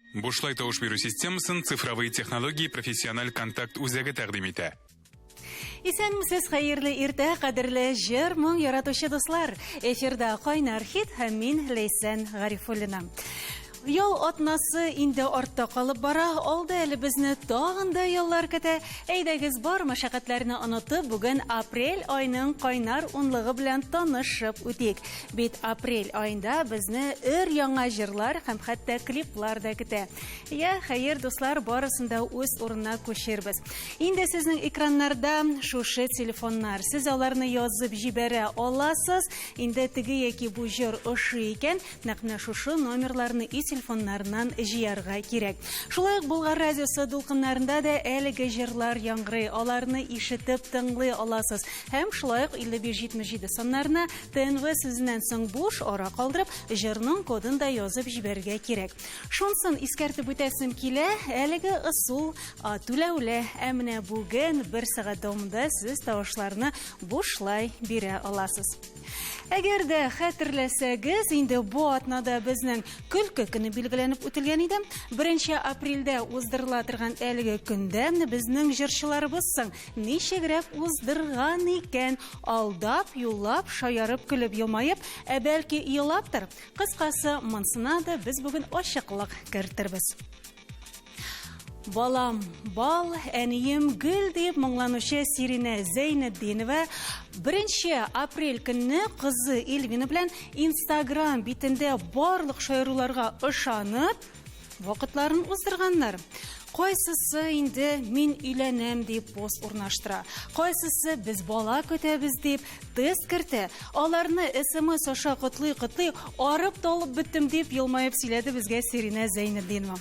Бушлай тавыш бирү системасын Цифровые технологии профессиональ контакт үзәге тәкъдим итә. Исәнмесез, хәерле иртә, кадерле җыр, моң яратучы дуслар. Эфирда Кайнар хит һәм мин Ләйсән Гарифуллина. Ял атнасы инде артта калып бара, алда әле безне тагын да яллар көтә. Әйдәгез бар мәшәкатьләрне онытып, бүген апрель айның кайнар унлыгы белән танышып үтик. Бит апрель аенда безне өр-яңа җырлар һәм хәтта клиплар да көтә. Я, хәер, дуслар, барысын да үз урынына күчербез. Инде сезнең экраннарда шушы телефоннар. Сез аларны язып җибәрә аласыз. Инде теге яки бу җыр ошый икән, нәкъ менә шушы номерларны өй телефоннарыннан җыярга кирәк. Шулай ук Болгар радиосы дулкыннарында да әлеге җырлар яңгырый. Аларны ишетеп тыңлый аласыз. Һәм шулай ук 5577 саннарына ТНВ сүзеннән соң буш ара калдырып, җырның кодын да язып җибәрергә кирәк. Шунсын искәртеп үтәсем килә, әлеге ысул түләүле. Ә менә бүген бер сәгать дәвамында сез тавышларны бушлай бирә аласыз. Әгәр дә хәтерләсәгез, инде бу атнада безнең көлке көне билгеләнеп үтелгән иде. 1 апрельдә уздырыла торган әлеге көндә безнең җырчыларыбыз соң ничегрәк уздырган икән? Алдап, юллап, шаярып, көлеп, елмаеп, ә бәлки елаптыр. Кыскасы, монсына да без бүген ачыклык кертербез. Балам, бал, әнием гөл дип моңланучы Сиринә Зәйнетдинова 1 апрель көнне кызы Эльвина белән Инстаграм битендә барлык шаяруларга ышанып, вакытларын уздырганнар. Кайсысы инде мин өйләнәм дип пост урнаштыра, кайсысы без бала көтәбез дип тест кертә. Аларны СМС аша котлый-котлый арып талып беттем дип елмаеп сөйләде безгә Сиринә Зәйнетдинова.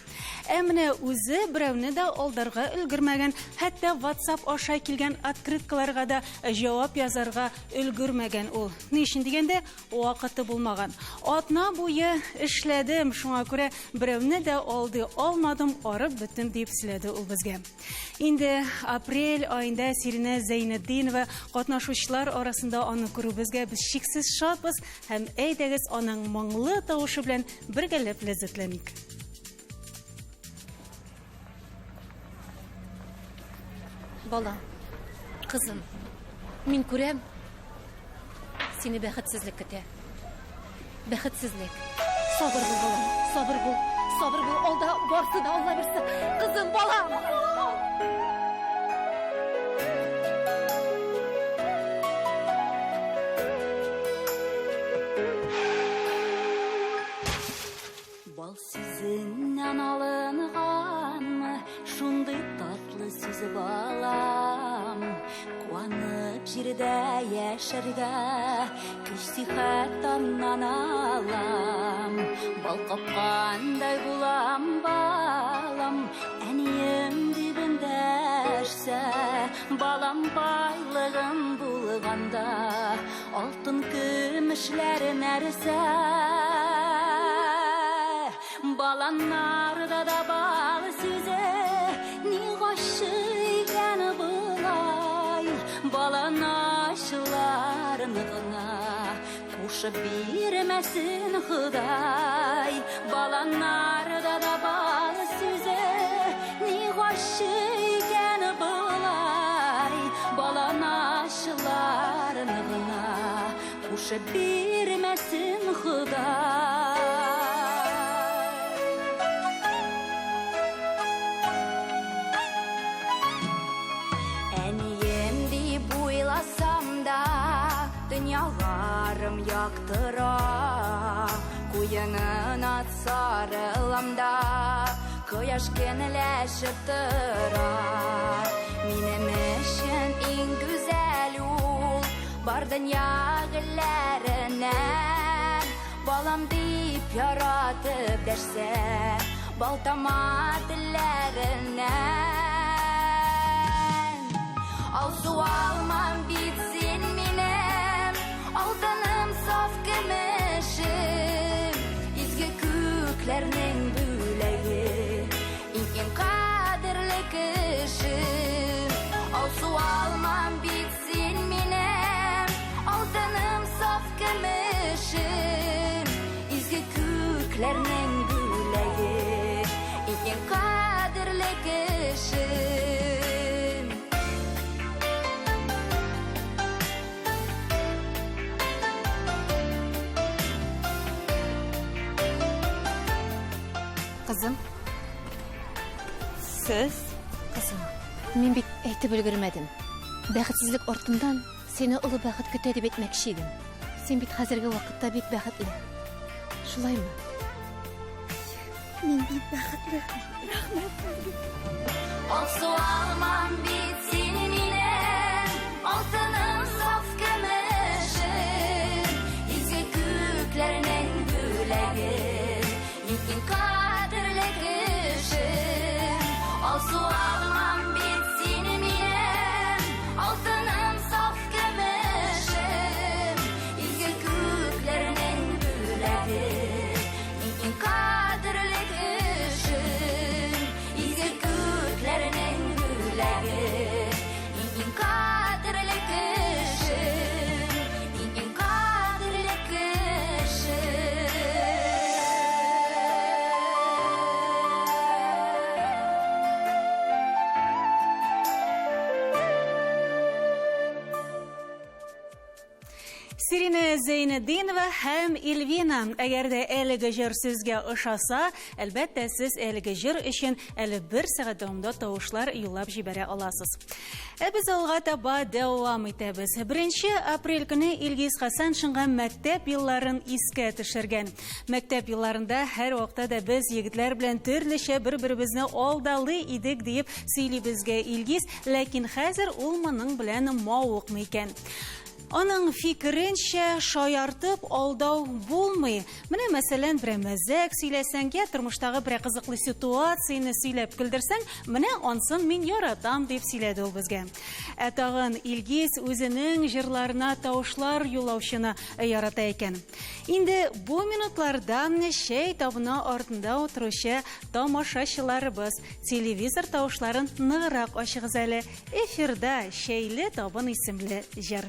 Ә менә үзе берәүне дә алдарга өлгермәгән, хәтта WhatsApp аша килгән открыткаларга да җавап язарга өлгермәгән ул. Ни өчен дигәндә, Вакыты булмаган. Атна буе эшләдем, шуңа күрә берәүне дә алдый алмадым, арып беттем, дип сөйләде ул безгә. Инде апрель аенда Сиринә Зәйнетдинова катнашучылар арасында аны күрүебезгә без чиксез шатбыз һәм әйдәгез аның моңлы тавышы белән бергәләп ләззәтләник. Балам, кызым, мин күрәм, сине бәхетсезлек көтә. Бәхетсезлек. Сабыр бул, балам, сабыр бул, сабыр бул, алда барсы да Алла бирсә. Кызым, балам! Бал сүзеннән алынганмы шундый татлы сүз балам Куанып җирдә яшәргә көч сихәт аннан алам Бал капкандай булам балам әнием дип эндәшсә Балам байлыгым булганда Алтын көмешләр нәрсә Баланнарда да бал сүзе Ни гашык икән болай Балан ачларын гына Кушып бирмәсен Ходай Баланнарда да бал сүзе Ни гашык икән болай Балан ачларын гына Кушып бирмәсен Ходай. Әнием дип уйласам да, дөньяларым яктыра. Куенына сарылам да, кояш кенләшеп тора. Минем өчен иң гүзәл ул бар дөнья гөлләреннән. Балам дип яратып дәшсә, бал тама телләреннән. Алсу алмам бит син минем, алтыным саф көмешем, изге күкләрнең бүләге, иң-иң кадерле кешем. Алсу алмам бит син минем, алтыным саф көмешем, изге күкләрнең бүләге, Кызым. Сез? Кызым, мин бит әйтеп өлгермәдем. Бәхетсезлек артыннан сине олы бәхет көтә дип әйтмәкче идем. Син бит хәзерге вакытта бик бәхетле. Шулаймы? Мин бик бәхетле. Рәхмәт сезгә. Алсу алмам бит син минем, алтыным саф көмешем, изге күкләрнең бүләге, иң кадерле кешем. Алсу алмам бит син минем, алтыным саф көмешем, изге күкләрнең бүләге, иң кадерле кешем, изге күкләрнең бүләге, иң кадерле кешем, иң кадерле кешем. Сирина Зәйнетдинова һәм Эльвина. Әгәр дә әлеге җыр сезгә ошаса, әлбәттә, сез әлеге җыр өчен әле бер сәгать дәвамында тавышлар юллап җибәрә аласыз. Ә без алга таба дәвам итәбез. 1 апрель көне Илгиз Хәсәншинга мәктәп елларын искә төшергән. Мәктәп елларында һәр вакытта да без егетләр белән төрлечә бер-беребезне алдалый идек диеп сөйли безгә Илгиз, ләкин хәзер ул моның белән мавыкмый икән. Аның фикеренчә, шаяртып алдау булмый. Менә мәсәлән, берәр мәзәк сөйләсәң, я тормыштагы берәр кызыклы ситуацияне сөйләп көлдерсәң, менә ансын мин яратам дип сөйләде ул безгә. Ә тагын Илгиз үзенең җырларына тавышлар юллаучыны ярата икән. Инде бу минутларда чәй табыны артында утыручы тамашачыларыбыз телевизор тавышларын ныграк ачыгыз әле. Эфирда Чәйле табын исемле җыр.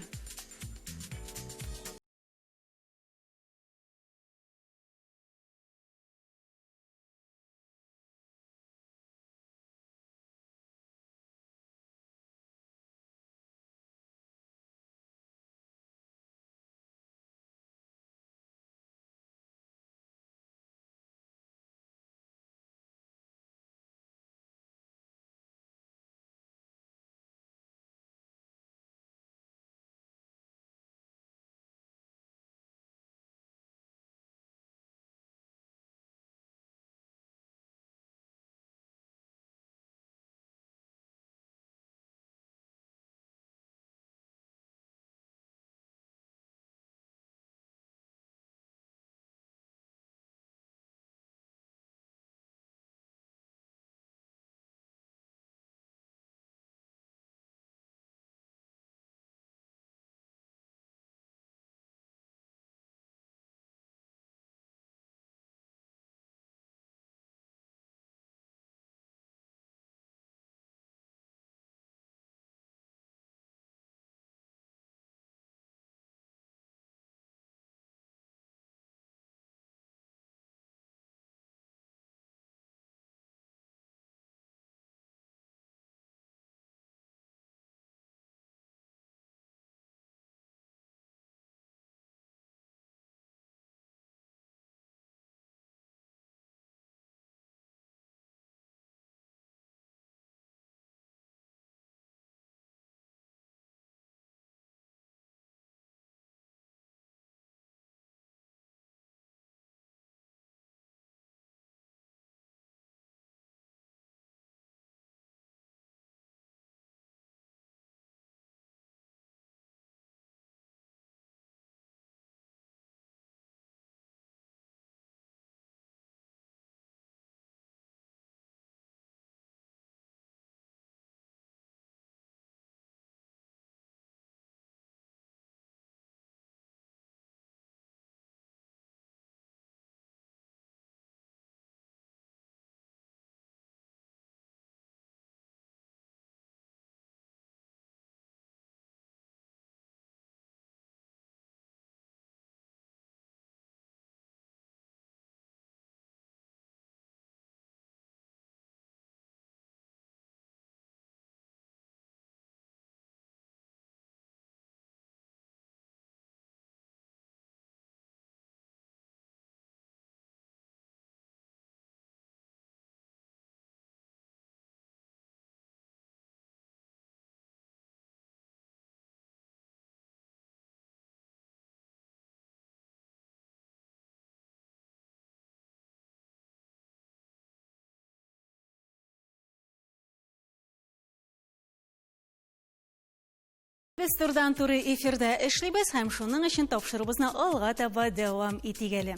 Без турыдан-туры эфирда эшлибез һәм шуның өчен тапшыруыбызны алга таба дәвам итик әле.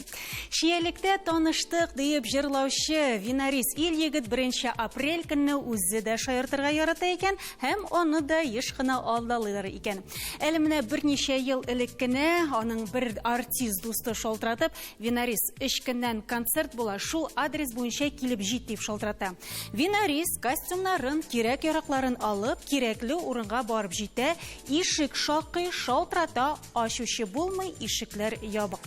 Чиялектә таныштык диеп җырлаучы Винарис Ил-егет 1 апрель көнне үзе дә шаяртырга ярата икән һәм аны да еш кына алдалыйлар икән. Әле менә берничә ел элек кенә аның бер артист дусты шалтыратып, Винарис, өч көннән концерт була, шул адрес буенча килеп җит, дип шалтырата. Винарис костюмнарын, кирәк-яракларын алып, кирәкле урынга барып җитә, ишек шакый, шалтырата, ачучы булмый, ишекләр ябык.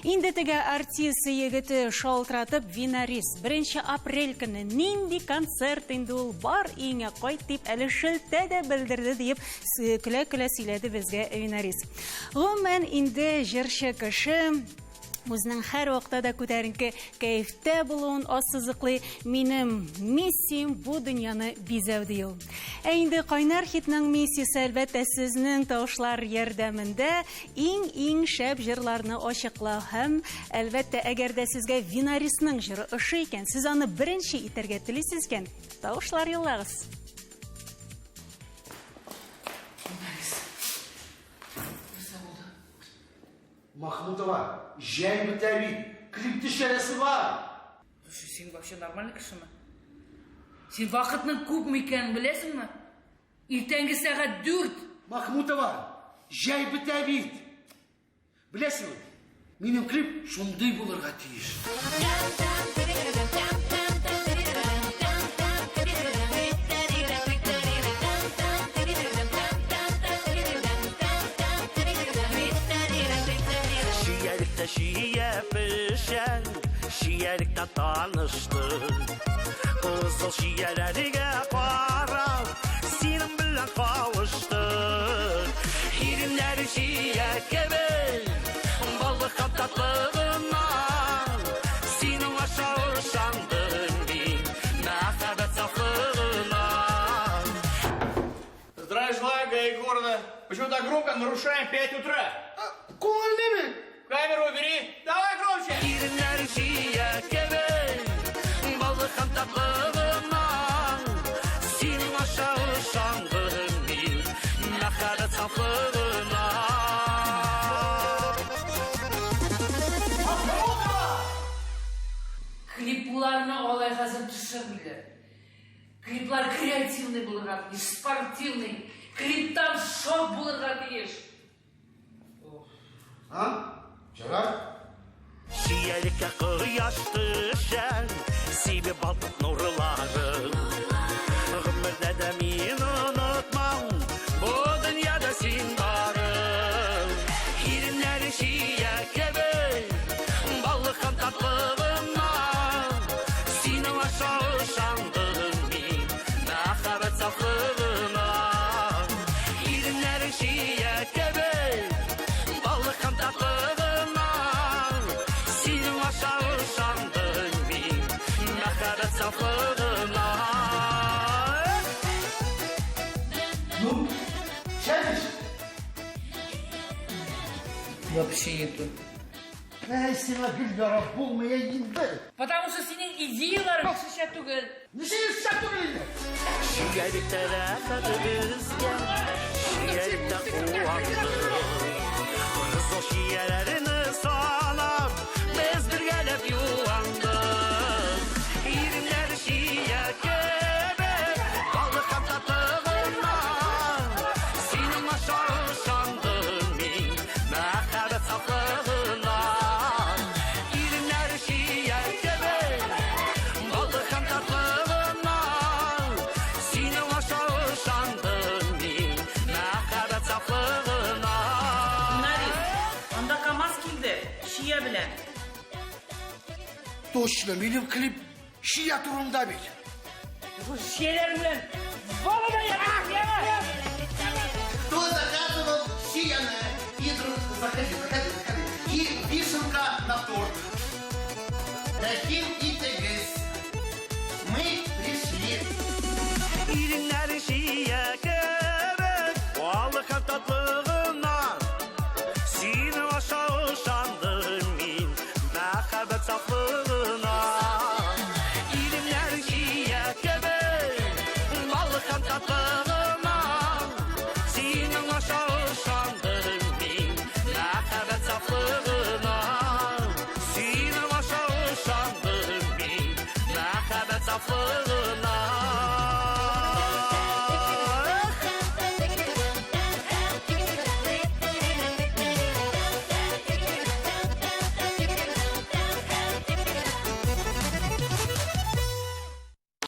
Инде теге артист егете шалтыратып, Винарис, 1 апрель көне нинди концерт инде ул, бар өеңә кайт, дип әле шелтә дә белдерде, диеп көлә-көлә сөйләде безгә Винарис. Гомумән, инде җырчы кеше үзенең һәрвакытта да күтәренке кәефтә булуын ассызыклый. Минем миссиям бу дөньяны бизәү, ди ул. Ә инде Кайнар хитның миссиясе, әлбәттә, сезнең тавышлар ярдәмендә иң-иң шәп җырларны ачыклау һәм, әлбәттә, әгәр дә сезгә Винарисның җыры ошый икән, сез аны беренче итәргә телисез икән, тавышлар юллагыз. Винарис, нәрсә булды? Махмутова, җәй бетә бит, клип төшерәсе бар. Слушай, син вообще нормальный кешеме? Син вакытның күпме икәнен беләсеңме? Иртәнге сәгать дүрт. Махмутова, җәй бетә бит. Беләсеңме, минем клип шундый булырга тиеш. Чиялектә чия пешә, чиялектә таныштык. Кызыл чияләргә карап, синең белән кавыштык. Иреннәре чия кебек, баллы һәм татлы гына. Синең аша ышандым мин, мәхәббәт сафлыгына. Здравия желаю, Гая Егоровна. Почему так громко нарушаем 5 утра? Күңелле бит. Камеру убери. Давай громче. Иреннәре чия кебек, баллы һәм татлы гына. Синең аша ышандым мин, мәхәббәт сафлыгына. Клипларны алай хәзер төшермиләр. Клиплар креативный булырга тиеш, спортивный. Клиптан шок булырга тиеш. А? Ярар. Чиялеккә кояш төшә, сибеп балкып нурларын. Гомердә дә мин онытмам, бу дөньяда син барың. Иреннәре чия кебек, баллы һәм татлы гына. Синең аша ышандым мин, мәхәббәт сафлыгына. Иреннәре чия кебек, баллы һәм татлы гына. Синең аша ышандым мин, мәхәббәт сафлыгына. Ну, сядешь? Вообще не то. Әй, сиңа гел ярап булмый инде. Потому что синең идеяларың яхшыча түгел. Ничек шәп түгел инде? Чиялектә рәхәт безгә, чиялектә куандык. Кызыл чияләрне санап, без бергәләп юандык. Иреннәр чия кебек, баллы һәм татлы гына. Синең аша ышандым мин, мәхәббәт сафлыгына. Иреннәр чия кебек, баллы һәм татлы гына. Синең аша ышандым мин, мәхәббәт сафлыгына. Нарис, анда КамАЗ килде, чия белән. Точно, минем клип чия турында бит. Чияләр белән балада яме. Кто заказывал чияны? И, заходи, заходи, заходи. И вишенка на торт. Рәхим итегез. Мы пришли. Иреннәре чия кебек, баллы һәм татлы гына. Синең аша ышандым мин, мәхәббәт сафлыгына. Иреннәре чия кебек, баллы һәм татлы гына. Синең аша татлы гына.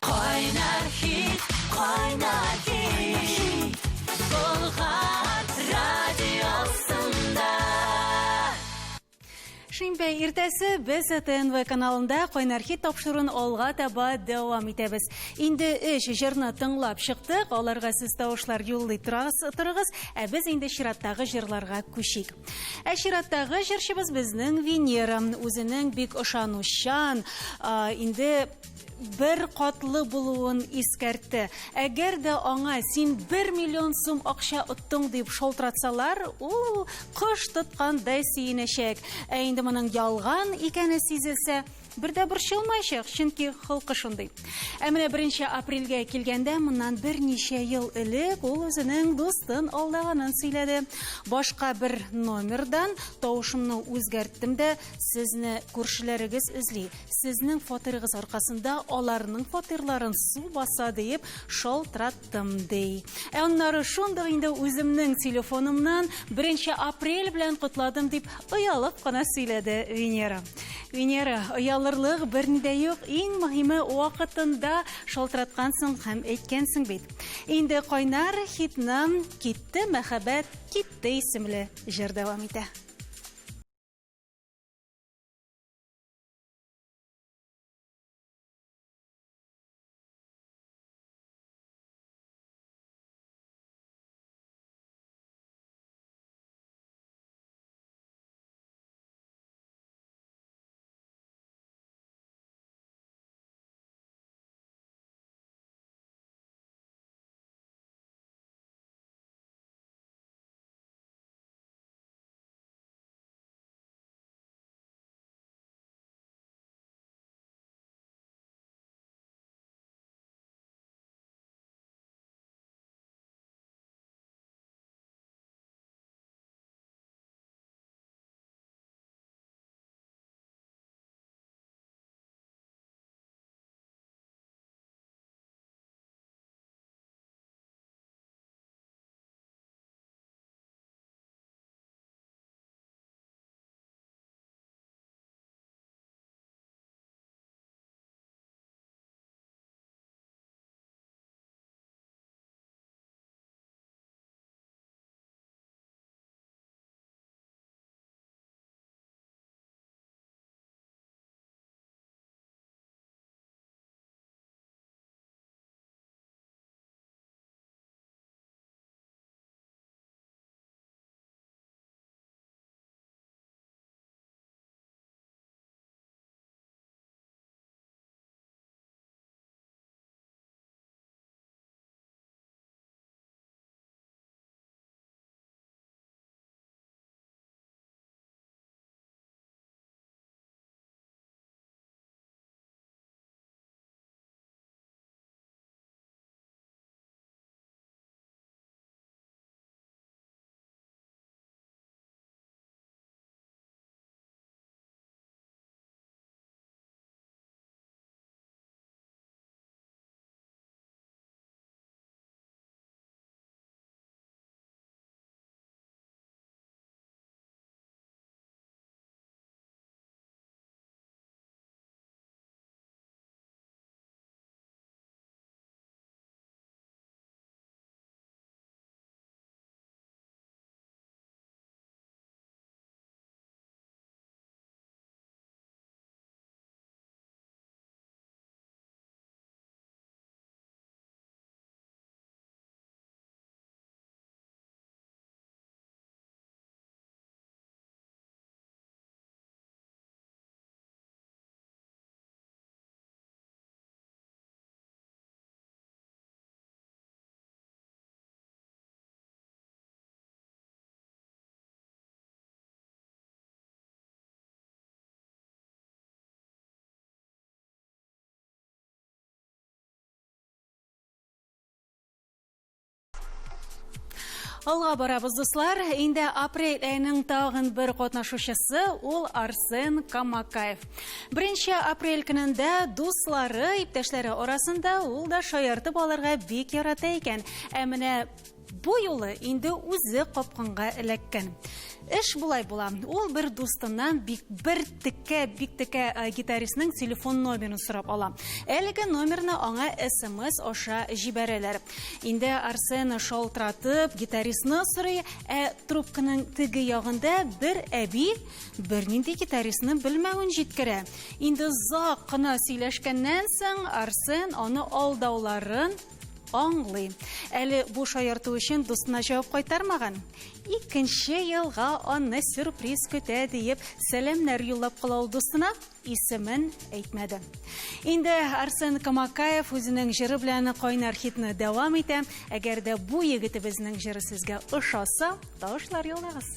Кайнар хит, кайнар хит, Болгар радиосында. Шимбә иртәсе без ТНВ каналында Кайнар хит тапшыруын алга таба дәвам итәбез. Инде өч җырны тыңлап чыктык, аларга сез тавышлар юллый торыгыз, ә без инде чираттагы җырларга күчик. Ә чираттагы җырчыбыз безнең Венера, үзенең бик ышанучан, инде бер катлы булуын искәртте. Әгәр дә аңа син 1 миллион сум акча оттың дип шалтыратсалар, ул кош тоткандай сөенәчәк. Ә инде моның ялган икәне сизелсә, бер дә борчылмаячак, чөнки холкы шундый. Ә менә 1 апрельгә килгәндә, моннан берничә ел элек ул үзенең дустын алдаганын сөйләде. Башка бер номердан тавышымны үзгәрттем дә, сезне күршеләрегез эзли, сезнең фатирыгыз аркасында аларның фатирларын су баса диеп шалтыраттым, ди. Ә аннары шундук инде үземнең телефонымнан 1 апрель белән котладым дип оялып кына сөйләде Венера. Венера, оялырлык берни дә юк, иң мөһиме вакытында шалтыраткансың һәм әйткәнсең бит. Инде кайнар хитны Китте мәхәббәт, китте исемле җыр дәвам итә. Алга барабыз, дуслар. Инде апрель аеның тагын бер катнашучысы ул Арсен Камакаев. Беренче апрель көнендә дуслары, иптәшләре арасында ул да шаяртып алырга бик ярата икән. Ә менә бу юлы инде үзе капкынга эләккән. Эш болай була. Ул бер дустыннан бик бер текә, бик текә э, гитаристның телефон номерын сорап ала. Әлеге номерны аңа СМС аша җибәрәләр. Инде Арсен шалтыратып, гитаристны сорый, ә трубканың теге ягында бер әби бернинди гитаристны белмәвен җиткерә. Инде озак кына сөйләшкәннән соң Арсен аны алдауларын аңлый. Әле бу шаярту өчен дустына җавап кайтармаган. Икенче елга аны сюрприз көтә диеп сәламнәр юллап кала ул дустына, исемен әйтмәде. Инде Арсен Камакаев үзенең җыры белән кайнар хитны дәвам итә. Әгәр дә бу егетебезнең җыры сезгә ошаса, тавышлар юллагыз.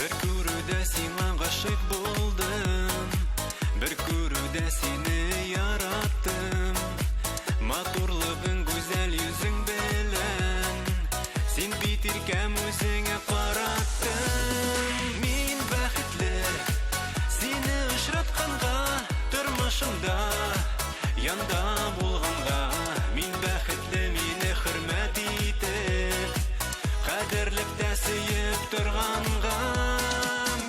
Бер күрүдә сиңа гашыйк булдым, Бер күрүдә сине яраттым. Матурлыгың гүзәл йөзең белән, Син бит иркәм үзеңә караттың. Мин бәхетле, сине очратканга, Тормышымда янда булганга. Мин бәхетле, мине хөрмәт итеп, Кадерләп тә сөеп торганга.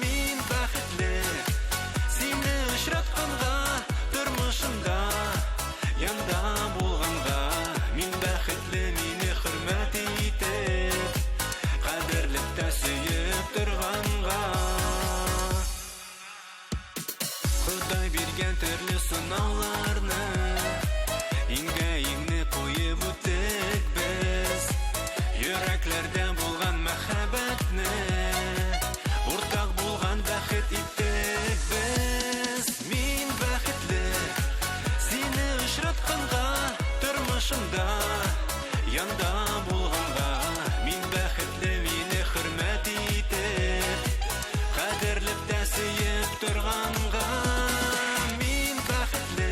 Мин бәхетле, сине очратканга, Тормышымда янда булганга. Мин бәхетле, мине хөрмәт итеп, Кадерләп тә сөеп торганга. Ходай биргән төрле сынауларны Иңгә иңне куеп үттек без. Йөрәкләрдә булган мәхәббәтне Уртак булган бәхет иттек без. Мин бәхетле, сине очратканга, Тормышымда янда булганга. Мин бәхетле, мине хөрмәт итеп, Кадерләп тә сөеп торганга. Мин бәхетле,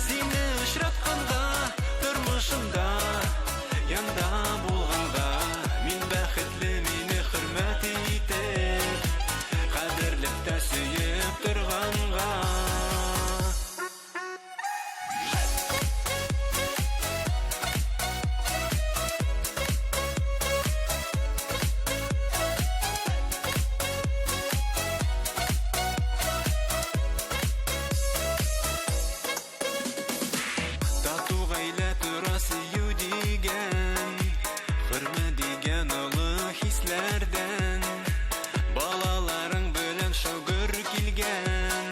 сине очратканга, Тормышымда янда булганга. Мин бәхетле, мине хөрмәт итеп, Кадерләп тә сөеп торганга. Тату гаилә тора сөю дигән, Хөрмәт дигән олы хисләрдән. Балаларың белән шау-гөр килгән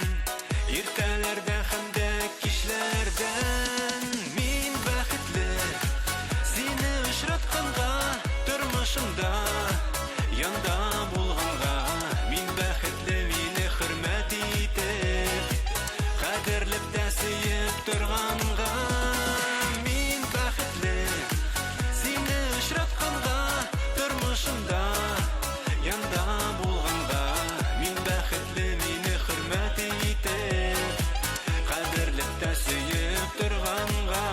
Иртәләрдә һәм дә кичләрдән. Мин бәхетле, сине очратканга, Тормышымда янда булганга. Мин бәхетле, мине хөрмәт итеп, Кадерләп тә сөеп торганга. Мин бәхетле, сине очратканга, Тормышымда янда булганга. Мин бәхетле, мине хөрмәт итеп, Кадерләп тә сөеп торганга.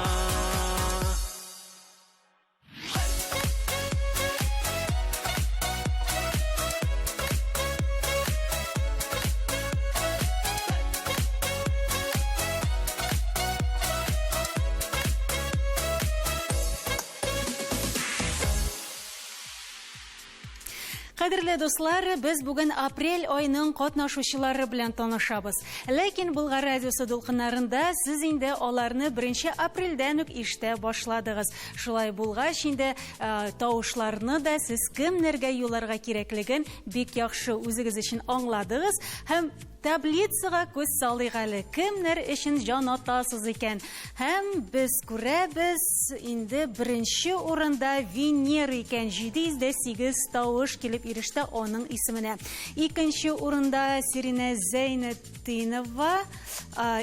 Кадерле дуслар, без бүген апрель айының катнашучылары белән танышабыз. Ләкин Болгар радиосы дулкыннарында сез инде аларны 1 апрельдән үк ишетә башладыгыз. Шулай булгач, инде э, тавышларны да сез кемнәргә юлларга кирәклеген бик яхшы үзегез өчен аңладыгыз һәм. Таблицага күз салыйк әле. Кемнәр өчен җан атасыз икән? Һәм без күрәбез, инде беренче урында Венера икән. 708 тавыш килеп иреште аның исеменә. Икенче урында Сиринә Зәйнетдинова,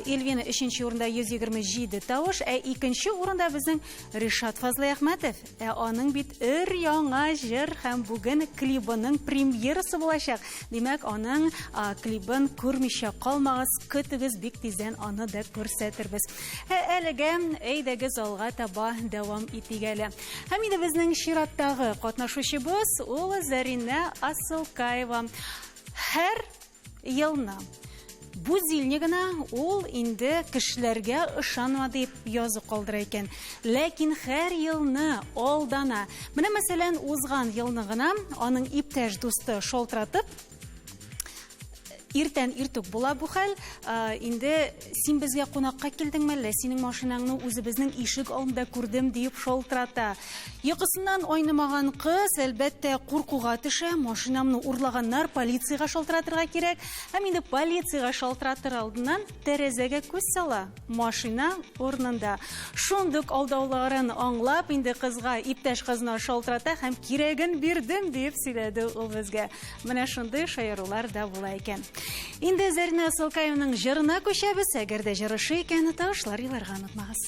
Эльвина өченче урында 127 тавыш, ә икенче урында безнең Ришат Фазлыәхмәтов. Ә аның бит өр-яңа җыр һәм бүген клибының премьерасы булачак. Димәк, аның клибын күрмичә калмагыз, көтегез, бик тиздән аны да күрсәтербез. Ә әлегә әйдәгез алга таба дәвам итик әле. Һәм инде безнең чираттагы катнашучыбыз ул Зәринә Асылкаева. Һәр елны будильнигына ул инде кешеләргә ышанма дип язу калдыра икән. Ләкин һәр елны алдана. Менә мәсәлән, узган елны гына аның иптәш дусты шалтыратып, иртән иртүк була бу хәл. Инде син безгә кунакка килдеңме әллә? Синең машинаңны үзебезнең ишек алдында күрдем диеп шалтырата. Йокысыннан айнымаган кыз, әлбәттә, куркуга төшә. Машинамны урлаганнар, полициягә шалтыратырга кирәк. Һәм инде полициягә шалтыратыр алдыннан тәрәзәгә күз сала. Машина урынында. Шундук алдауларын аңлап, инде кызга, иптәш кызына шалтырата һәм кирәген бирдем диеп сөйләде ул безгә. Менә шундый шаярулар да була икән. Инде Зәринә Асылкаевның җырына күчәбез. Әгәр дә җыр ошый икән, тавышлар еларга онытмагыз.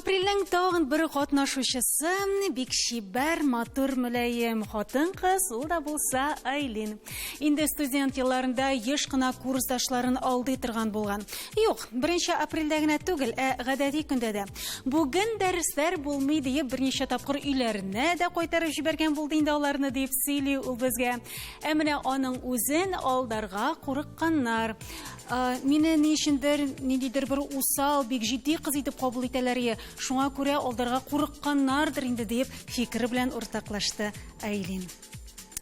Апрельнең тагын бер катнашучысы бик чибәр, матур, мөлаем хатын-кыз, ул да булса Айлин. Инде студент елларында еш кына курсташларын алдый торган булган. Юк, 1 апрельдә генә түгел, ә гадәти көндә дә. Бүген дәресләр булмый диеп берничә тапкыр өйләренә дә кайтарып җибәргән булды инде аларны дип сөйли ул безгә. Ә менә аның үзен алдарга курыкканнар. Мине ни өчендер ниндидер бер усал, бик җитди кыз итеп кабул итәләр ие. Шуңа күрә алдарга курыкканнардыр инде диеп фикере белән уртаклашты Айлин.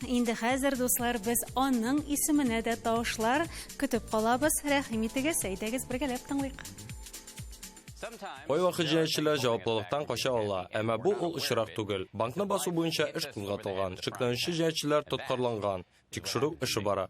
Инде хәзер, дуслар, без аның исеменә дә тавышлар көтеп калабыз. Рәхим итегез, әйдәгез бергәләп тыңлыйк. Кайвакыт җинаятьчеләр җаваплылыктан кача ала, әмма бу ул очрак түгел. Банкны басу буенча эш кузгатылган, шикләнүче җинаятьчеләр тоткарланган, тикшерү эше бара.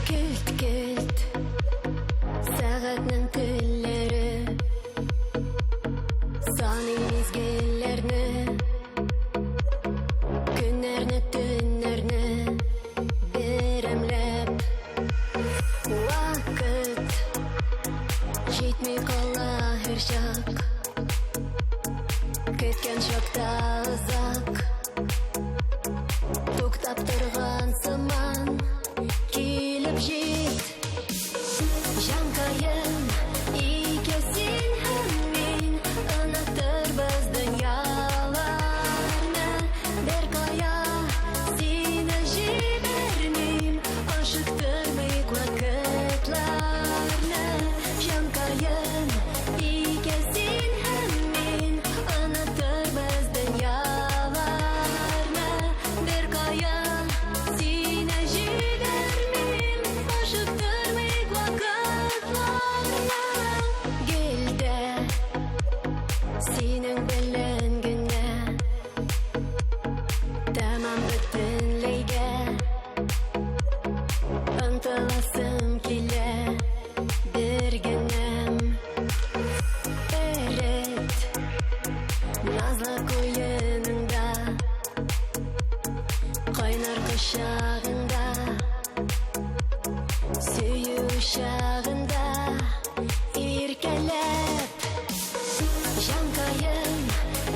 Келт-келт сәгатьнең телләре Саный мизгелләрне Көннәрне, төннәрне берәмләп Вакыт җитми кала һәрчак Көткән чакта озак Туктап торган сыман Килеп җит Җанкаем Икәү син һәм мин Онытырбыз дөньяларны Бер кая сине җибәрмим Ашыктырмыйк вакытларны Җанкаем Икәү син һәм мин Онытырбыз дөньяларны Бер кая сине җибәрмим Ашыктырмыйк вакытларны Гел дә синең белән генә Тәмам бөтенләйгә Ынтыласым килә бер генәм Эрет назлы куеныңда Кайнар кочагыңда Сөю учагында Иркәләп Җанкаем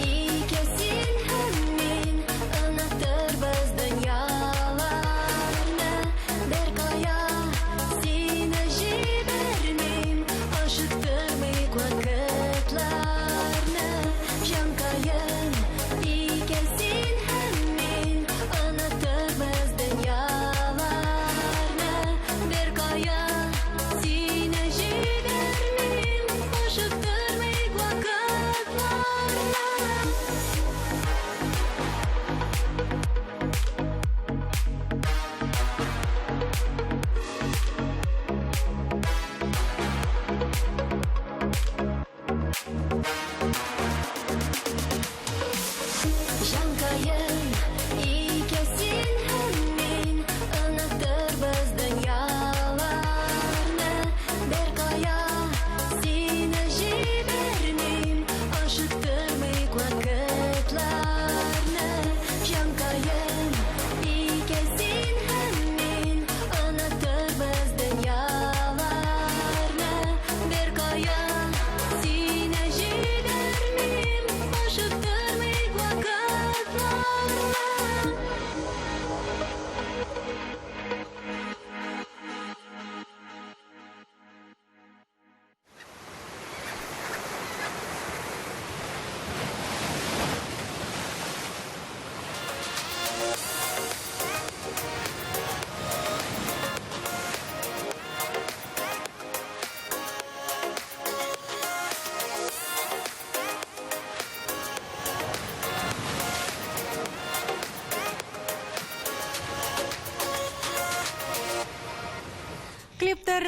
Икәү син һәм мин Онытырбыз дөньяларны Бер кая сине җибәрмим Ашыктырмыйк вакытларны Җанкаем Икәү син һәм мин Онытырбыз дөньяларны Бер кая сине.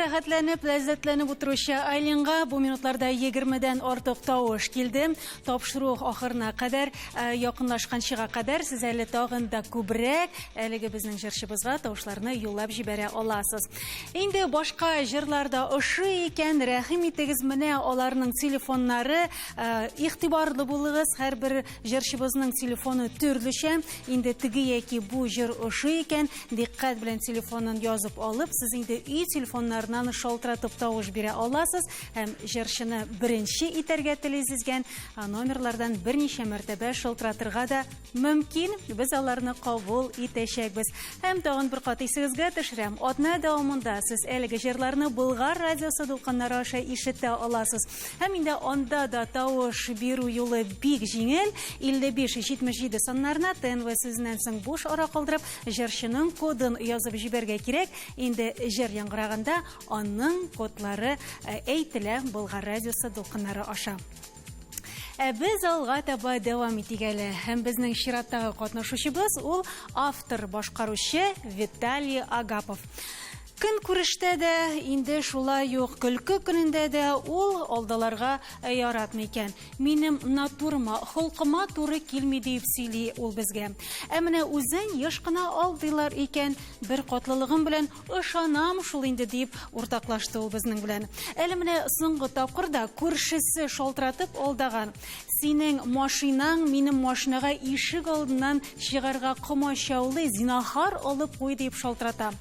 Рәхәтләнеп, ләззәтләнеп утыручы Айлинга бу минутларда 20-дән артык тавыш килде. Тапшыру ахырына кадәр, э, якынлашканчыга кадәр сез әле тагын да күбрәк әлеге безнең җырчыбызга тавышларны юллап җибәрә аласыз. Инде башка җырлар да ошый икән, рәхим итегез, менә аларның телефоннары, э, игътибарлы булыгыз, һәрбер җырчыбызның телефоны төрлечә. Инде теге яки бу җыр ошый икән, дикъкать белән телефонын язып алып, сез инде өй телефоннарыннан шалтыратып тавыш бирә аласыз һәм җырчыны беренче итәргә телисез икән, номерлардан берничә мәртәбә шалтыратырга да мөмкин. Без аларны кабул итәчәкбез. Һәм тагын бер кат исегезгә төшерәм, атна дәвамында сез әлеге җырларны Болгар радиосы дулкыннары аша ишетә аласыз. Һәм инде анда да тавыш бирү юлы бик җиңел. 55 77 саннарына ТНВ сүзеннән соң буш ара калдырып, җырчының кодын язып җибәргә кирәк. Инде җыр яңгыраганда аның кодлары э, әйтелә Болгар радиосы дулкыннары аша. Ә без алга таба дәвам итик әле. Һәм безнең чираттагы катнашучыбыз ул автор башкаручы Виталий Агапов. Көн күрештә дә, инде шулай ук көлке көнендә дә ул алдаларга яратмый икән. Минем натурама, холкыма туры килми диеп сөйли ул безгә. Ә менә үзен еш кына алдыйлар икән. Бер катлылыгым белән ышанам шул инде диеп уртаклашты ул безнең белән. Әле менә соңгы тапкыр да күршесе шалтыратып алдаган. Синең машинаң минем машинага ишек алдыннан чыгарга комачаулый, зинахар алып куй диеп шалтырата.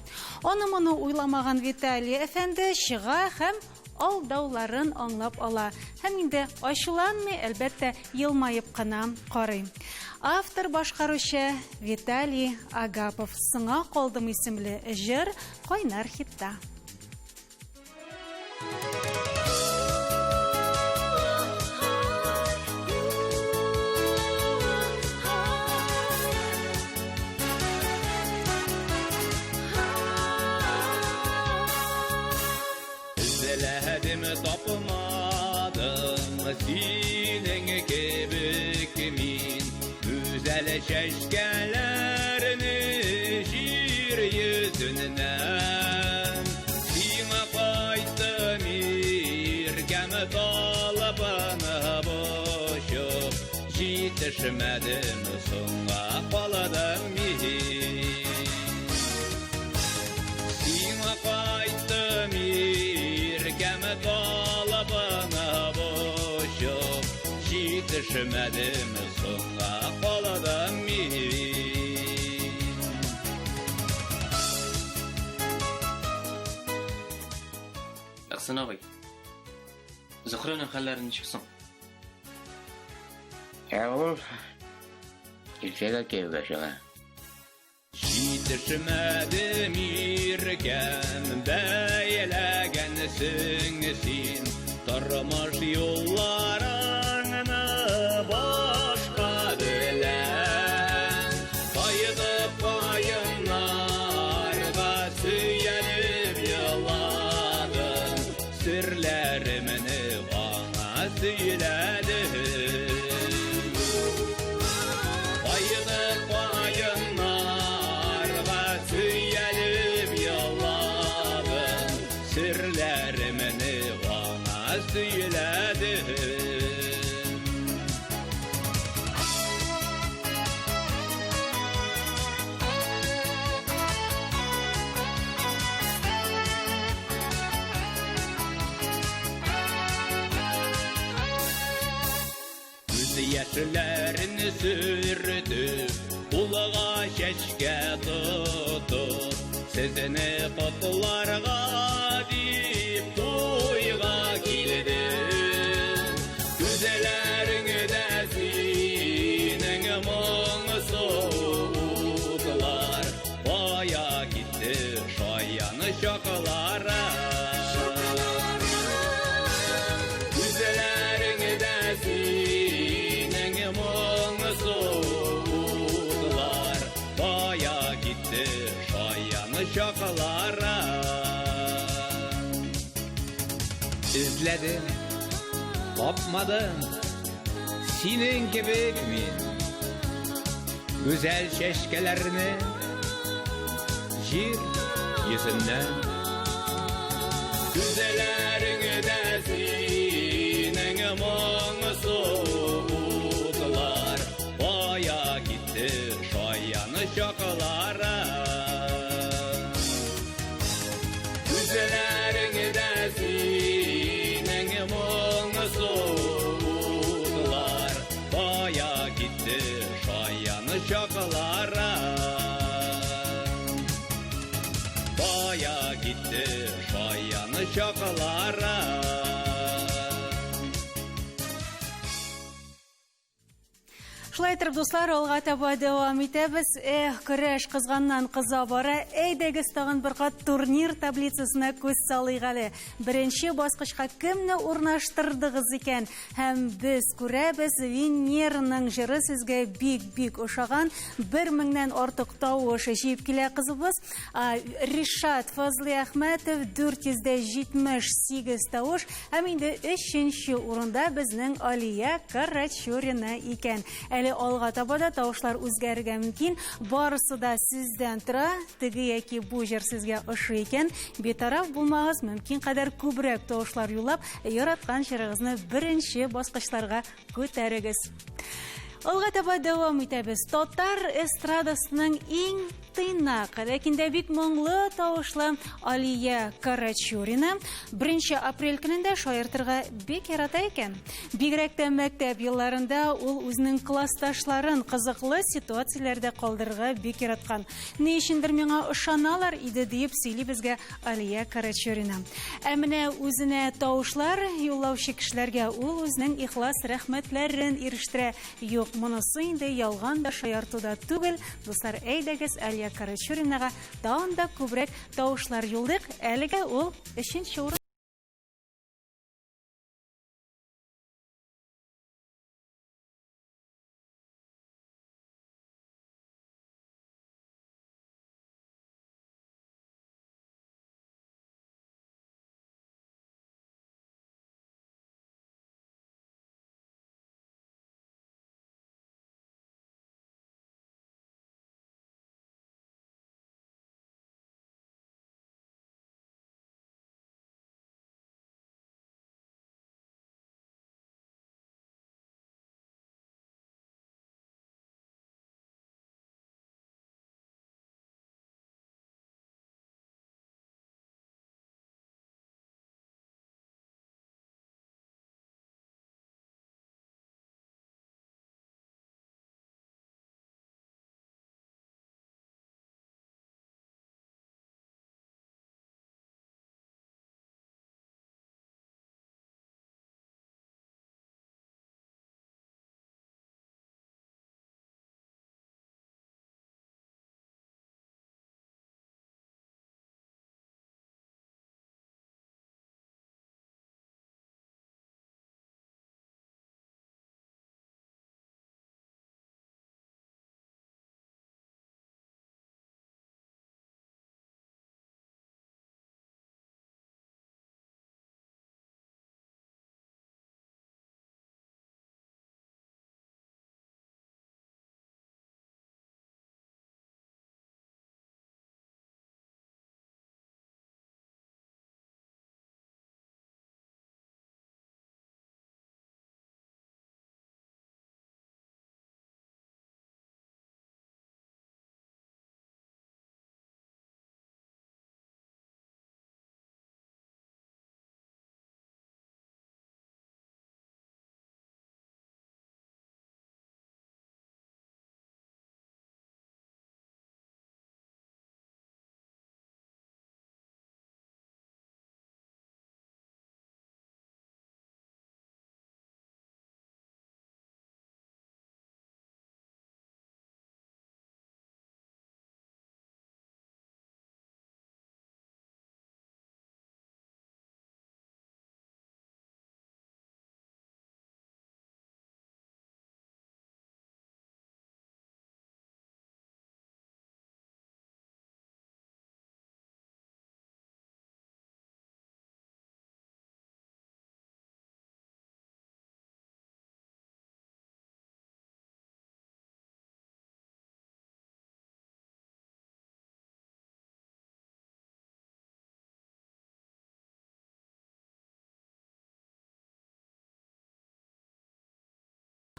Аны-моны уйламаган Виталий әфәнде чыга һәм алдауларын аңлап ала. Һәм инде ачуланмый, әлбәттә, елмаеп кына карый. Автор башкаручы Виталий Агапов Сыңа калдым исемле җыр кайнар хитта. Эзләдем тапмадым синең кебек мин Гүзәл чәчкәләрне җир йөзеннән Сиңа кайттым иркәм талпынып очып Җитешмәдем соңга калдым мин Сиңа кайттым иркәм талпынып очып Җитешмәдем соңга калдым мин Әхсән абый, Зөһрәнең хәлләре ничек соң? Ә ул иртәгә кияүгә чыга. Җитешмәдем иркәм, бәйләгәнсең син Тормыш юлларыңны башка белән. Кайтып каеннарга сөялеп еладым, Серләремне аңа сөйләдем. Кайтып каеннарга сөялеп еладым, Серләремне аңа сөйләдем. Күз яшьләрен сөртеп, кулга чәчкә тотып, сезне котларга дип туйга килдем. Күзләреңдә синең моңсу утлар, кая китте шаян чаклары? Күзләреңдә синең моңсу утлар, кая китте шаян чаклары? Эзләдем, тапмадым синең кебек мин Гүзәл чәчкәләрне җир йөзеннән. Күзләреңдә синең моңсу утлар. Кая китте шаян чакларың? Күзләреңдә синең моңсу утлар. Кая китте шаян чакларың? Кая китте шаян чакларың? Шулай итеп, дуслар, алга таба дәвам итәбез. Эх, көрәш кызганнан кыза бара. Әйдәгез тагын бер кат турнир таблицасына күз салыйк әле. Беренче баскычка кемне урнаштырдыгыз икән? Һәм без күрәбез, Венераның җыры сезгә бик-бик ошаган. Бер меңнән артык тавыш җыеп килә кызыбыз. Ришат Фазлыәхмәтов 478 тавыш. Һәм инде өченче урында безнең Алия Карачурина икән. Әле алга таба да тавышлар үзгәрергә мөмкин. Барысы да сездән тора. Теге яки бу җыр сезгә ошый икән, битараф булмагыз, мөмкин кадәр күбрәк тавышлар юллап, яраткан җырыгызны беренче баскычларга күтәрегез. Алга таба дәвам итәбез. Татар эстрадасының иң тыйнак, ләкин дә бик моңлы тавышлы Алия Карачурина 1 апрель көнендә шаяртырга бик ярата икән. Бигрәк тә мәктәп елларында ул үзенең классташларын кызыклы ситуацияләрдә калдырырга бик яраткан. Ни өчендер миңа ышаналар иде, диеп сөйли безгә Алия Карачурина. Ә менә үзенә тавышлар юллаучы кешеләргә ул үзенең ихлас рәхмәтләрен ирештерә. Юк, монысы инде ялган да, шаярту да түгел. Дуслар, әйдәгез, Алия Карачуринага тагын да күбрәк тавышлар юллыйк. Әлегә ул өченче урын.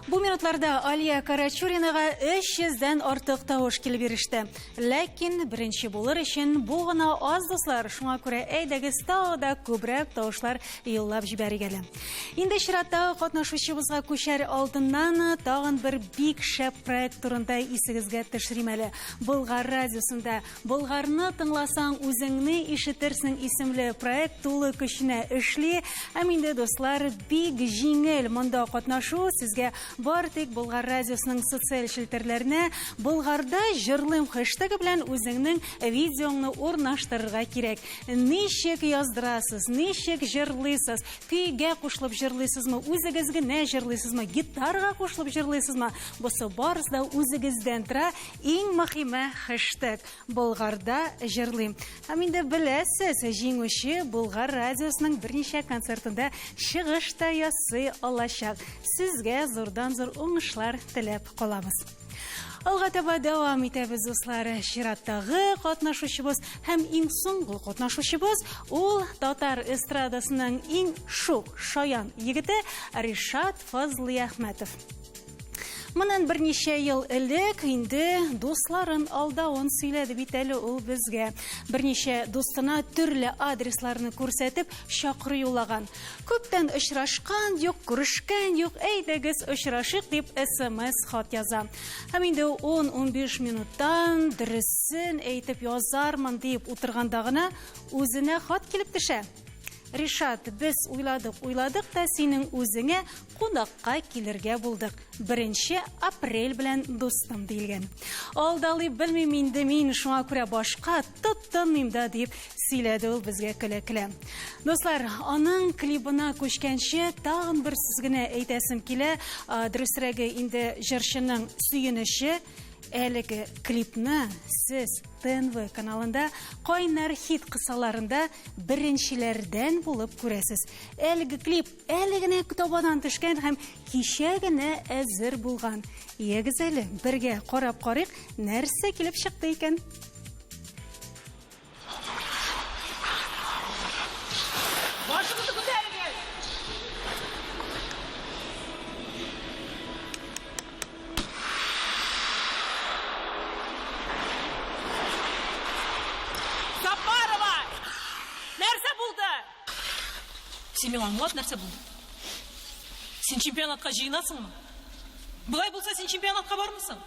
Бу минутларда Алия Карачуринага 300 дән артык тавыш килеп иреште. Ләкин беренче булыр өчен бу гына аз, дуслар. Шуңа күрә әйдәгез тагы да күбрәк тавышлар юллап җибәрик әле. Инде чираттагы катнашучыбызга күчәр алдыннан тагын бер бик шәп проект турында исегезгә төшерим әле. Болгар радиосында Болгарны тыңласаң, үзеңне ишетерсең исемле проект тулы көченә эшли. Һәм инде, дуслар, бик җиңел монда катнашу. Сезгә бары тик Болгар радиосының социаль челтәрләренә Болгарда җырлыйм хэштегы белән үзеңнең видеоңны урнаштырырга кирәк. Ничек яздырасыз, ничек җырлыйсыз, көйгә кушылып җырлыйсызмы, үзегез генә җырлыйсызмы, гитарага кушылып җырлыйсызмы, бусы барысы да үзегездән тора. Иң мөхиме хэштег Болгарда җырлыйм. Һәм инде беләсез, җиңүче Болгар радиосының берничә концертында чыгыш та ясый алачак. Сезгә зурдан-зур уңышлар теләп калабыз. Алга таба дәвам итәбез, дуслар. Чираттагы катнашучыбыз һәм иң соңгы катнашучыбыз ул татар эстрадасының иң шук, шаян егете Ришат Фазлыйәхмәтов. Моннан берничә ел элек инде дусларын алдавын сөйләде бит әле ул безгә. Берничә дустына төрле адресларны күрсәтеп, чакыру юллаган. Күптән очрашкан юк, күрешкән юк, әйдәгез очрашыйк дип смс хат яза. Һәм инде 10-15 минуттан дөресен әйтеп язармын дип утырганда гына үзенә хат килеп төшә. Ришат, без уйладык, уйладык та синең үзеңә кунакка килергә булдык. Беренче апрель белән дустым диелгән. Алдалый белмим инде мин, шуңа күрә башка тотынмыйм да дип сөйләде ул безгә көлә-көлә. Дуслар, аның клибына күчкәнче тагын бер сүз генә әйтәсем килә. Дөресрәге инде җырчының сөенече әлеге клипны сез ТНВ каналында Кайнар хит кысаларында беренчеләрдән булып күрәсез. Әлеге клип әле генә табадан төшкән һәм кичә генә әзер булган. Ягез әле, бергә карап карыйк, нәрсә килеп чыкты икән? Башыгызны күтәрегез! Сапарова! Нәрсә булды? Син миңа аңлат, нәрсә булды? Син чемпионатка җыенасыңмы? Болай булса, син чемпионатка бармыйсың.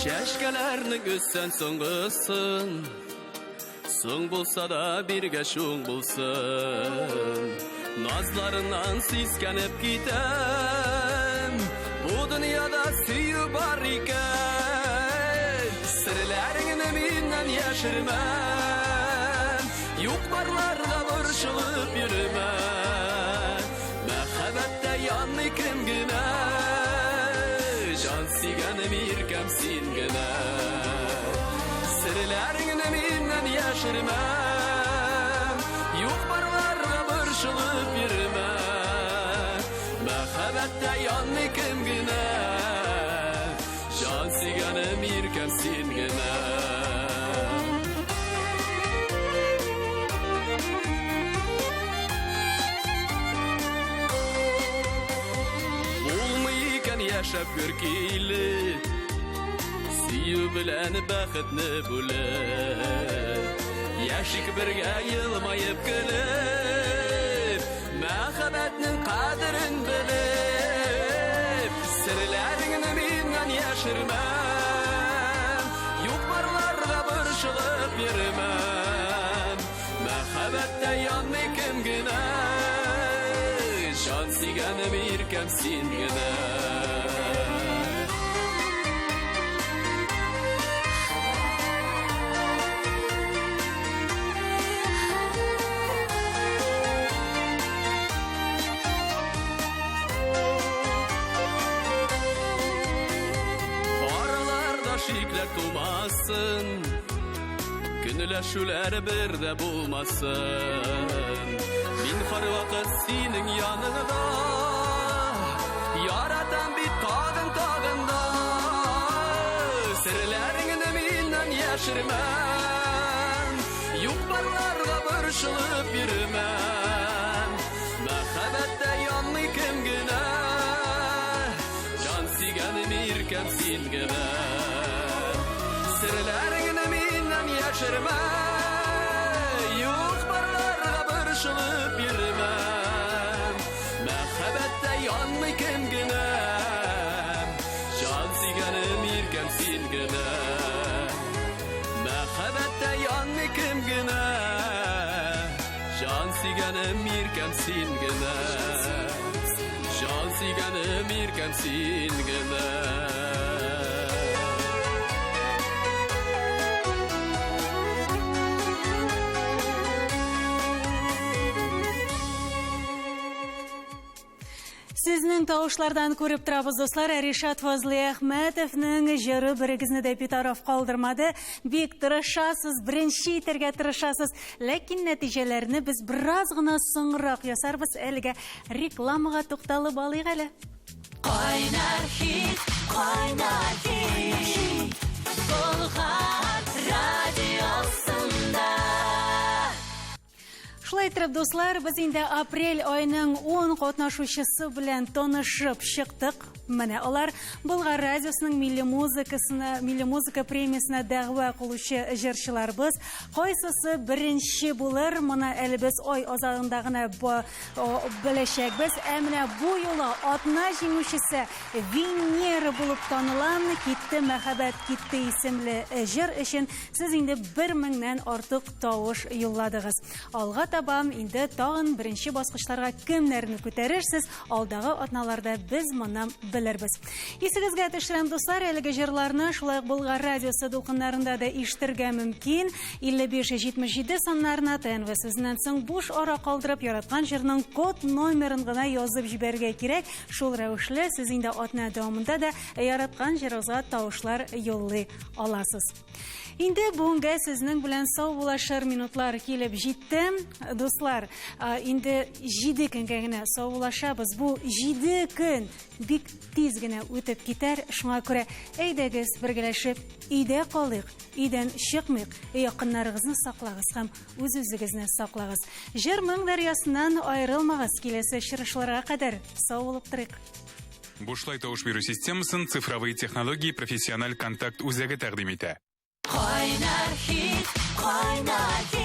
Чәчкәләрнең өстән соңгысын Соң булса да биргәч уң булсын. Назларыннан сискәнеп китәм. Бу дөньяда сөю бар икән. Серләреңне миннән яшермә. Юк барларга борчылып йөрмә. Мәхәббәттә янмый кем генә. Җан сөйгәнем иркәм син генә. Серләреңне миннән яшермә. Юк барларга борчылып йөрмә. Мәхәббәттә янмый кем генә. Җан сөйгәнем иркәм син генә. Булмый икән яшәп гөр килеп, Сөю белән бәхетне бүлеп, Яшик бергә елмаеп көлеп, Мәхәббәтнең кадерен белеп, Серләреңне миннән яшермә, Юк барларга борчылып йөрмә. Мәхәббәттә янмый кем генә, Җан сөйгәнем иркәм син генә. Араларда шикләр тумасын, Көнләшүләр бер дә булмасын. Мин һәрвакыт синең яныңда. Яратам бит тагын тагын да. Серләреңне миннән яшермә. Юк барларга борчылып йөрмә. Мәхәббәттә янмый кем генә. Җан сөйгәнем иркәм син генә. Серләреңне миннән яшермә. Юк барларга борчылып йөрмә. Мәхәббәттә янмый кем генә. Җан сөйгәнем иркәм син генә. Мәхәббәттә янмый кем генә. Җан сөйгәнем иркәм син генә. Җан сөйгәнем иркәм син генә. Сезнең тавышлардан күреп торабыз, дуслар, Ришат Фазлыәхмәтовның җыры берегезне дә битараф калдырмады. Бик тырышасыз, беренче итәргә тырышасыз. Ләкин нәтиҗәләрне без бераз гына соңрак ясарбыз. Әлегә рекламага тукталып алыйк әле. Кайнар хит, кайнар хит, Болгар радиосында. Шулай итеп, дуслар, без инде апрель аеның 10 катнашучысы белән танышып чыктык. Менә алар Болгар радиосының милли музыкасына, милли музыка премиясенә дәгъва кылучы җырчыларыбыз. Кайсысы беренче булыр, моны әле без ай азагында гына беләчәкбез. Ә менә бу юлы атна җиңүчесе Венера булып таныла. Китте мәхәббәт китте исемле җыр өчен сез инде 1000-нән артык тавыш юлладыгыз. Алга таба инде тагын беренче баскычларга кемнәрне күтәрерсез, алдагы атналарда без моны белербез. Исегезгә төшерәм, дуслар, әлеге җырларны шулай ук Болгар радиосы дулкыннарында да ишетергә мөмкин. 55-77 саннарына ТНВ сүзеннән соң буш ара калдырып яраткан җырның код номерын гына язып җибәрергә кирәк. Шул рәвешле сез инде атна дәвамында да яраткан җырыгызга тавышлар юллый аласыз. Инде бүгенгә сезнең белән саубуллашыр минутлар килеп җитте. Дуслар, инде 7 көнгә генә саубуллашабыз. Бу 7 көн бик тиз генә үтеп китәр. Шуңа күрә әйдәгез бергәләшеп өйдә калыйк, өйдән чыкмыйк, якыннарыгызны саклагыз һәм үз-үзегезне саклагыз. Җыр моң дәрьясыннан аерылмагыз. Киләсе очрашуларга кадәр сау булып торыйк. Бушлай тавыш бирү системасын цифровые технологии профессиональ контакт үзәге тәкъдим итә. Кайнар хит, кайнар хит.